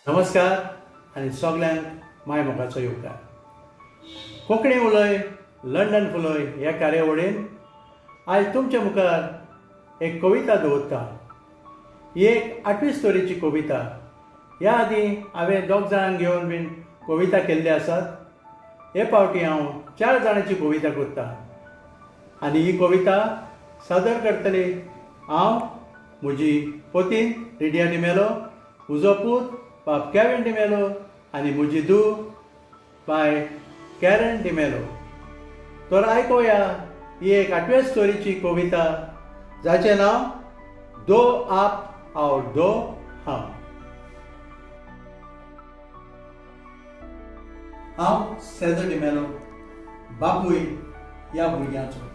नमस्कार आनी सगल्यांक माय मोगाचो येवकार. कोंकणी उलय लंडन फुलय ह्या कार्यावळीन आयज तुमच्या मुखार एक कविता दवरता. ही एक आठवी स्तोरीची कविता. ह्या आदीं हांवें दोग जाणांक घेवन बीन कविता केल्ली आसात. हे फावटी हांव चार जाणांची कविता करता आनी ही कविता सादर करतली हांव, म्हजी पतीन लिडिया डिमेलो, म्हजो पूत बाब कॅविन डिमेलो आनी म्हजी धूव बाय कॅरन डिमेलो. तर आयकुया ही एक आठवे स्टोरीची कविता जाचें नांव दो आप और दो हम. हांव सेजर डिमेलो, बापूय ह्या भुरग्यांचो.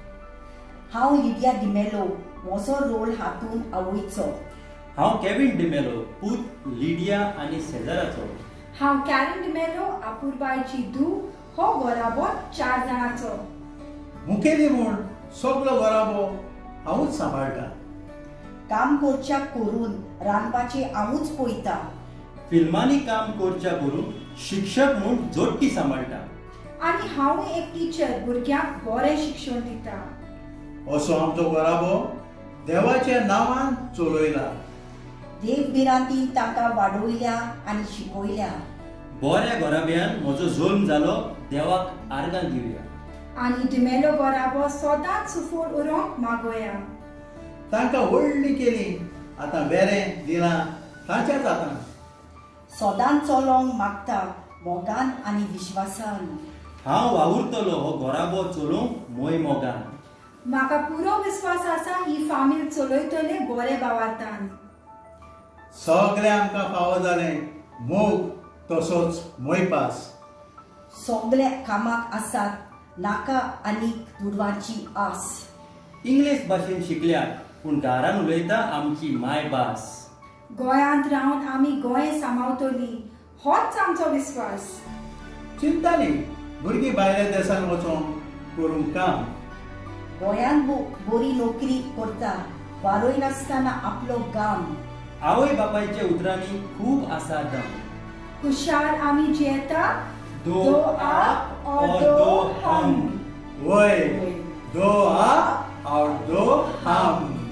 हांव लिडिया डिमेलो, म्हजो रोल हातून आवयचो. हांव केविन डिमेलो, पूत लिडिया आनी सेजाराचो. हांव कॅरन डिमेलो, अपुरबायची धूव. हो घराबो चार जाणांचो. मुखेली म्हूण सगलो घराबो हांवूच सांबाळटा. काम करच्या करून रांदपाचें हांवूच पळयता. फिल्मांनी काम करच्या करून शिक्षक म्हूण जोडटी सांबाळटा. आनी हांवूय एक टिचर, भुरग्यांक बरें शिक्षण दिता. असो आमचो घराबो देवाच्या नांवान चलयला. देव भिरांतीन तांकां वाडोवल्या आनी शिकयल्या. बऱ्या घराब्यान म्हजो जल्म जालो, देवाक आर्गां दिवया. आनी डिमेलो घराबो सदांच सुफळ उरोंक मागोया. तांकां व्हडली केली, आतां बेरें दिलां तांच्याच हातान. सदांच चलोंक मागता मोगान आनी विश्वासान. हांव वावुरतलो हो घराबो चलोवंक मोय मोगान. म्हाका पुरो विस्वास आसा, ही फामील चलयतले बरे भावार्थान. सगळें आमकां फावो जालें, मोग तसोच मोयपास. सगल्या कामाक आसात, नाका आनीक दुडवांची आस. इंग्लीश भाशेन शिकल्या पूण घरान उलयता आमची मायभास. गोंयांत रावन आमी गोंय सांबाळटली, होच आमचो विस्वास. चिंता न्ही, भुरगीं भायल्या देसान वचोंक करूंक काम. गोंयांत बरी नोकरी करता, वारयनासतना आपलो गाम. आवय बापायच्या उतरांनी खूब आसा दम. खुशाल आमी जियेता. दो आप और दो हम. वय, दो आप और दो हम.